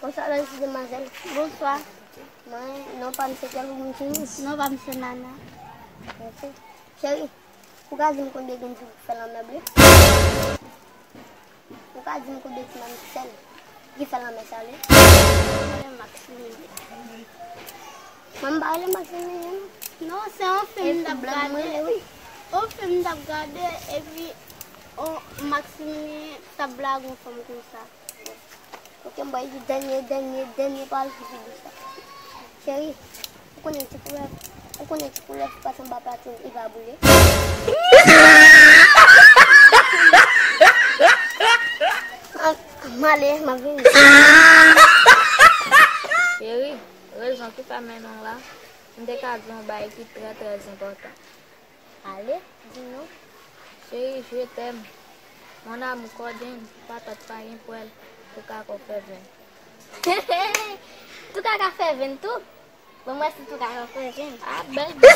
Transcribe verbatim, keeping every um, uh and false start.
Bonswa, bèl ti demwazèl. Bonswa. Mwen, non pa m se Kèl, ou konn ki moun? Non pa m se Nana. Ok. Cheri, ou ka di m konbyen grenn fi pou fè lanmè ble? Ou ka di m konbyen ti manmsèl ki fè lanmè sale? Mwen, Maximilien. Mwen, m pa rele Maximilien, non. Non, se yon fim m t ap gade. Yon fim m t ap gade, epi yon Maximilien t ap blage yon fanm konsa. Ok, m bay dènye, dènye, dènye pawòl ki pi dous la. Cheri, ou konnen ti koulè, ou konnen ti koulè ki pase anba platnin, li pa boule. Ah, m ale, m ap vini. Cheri, rezon ki fè m renmen w la, m te ka di yon bagay ki trè, trè enpòtan. Ale, di non. Cheri, je t'aime. Mon amour, kòden, patat pa gen pwèl, tou ka kò fè venn. Tou ka ka fè venn tou? Bon, mwen si tou ka ka fè venn. Ah, baby.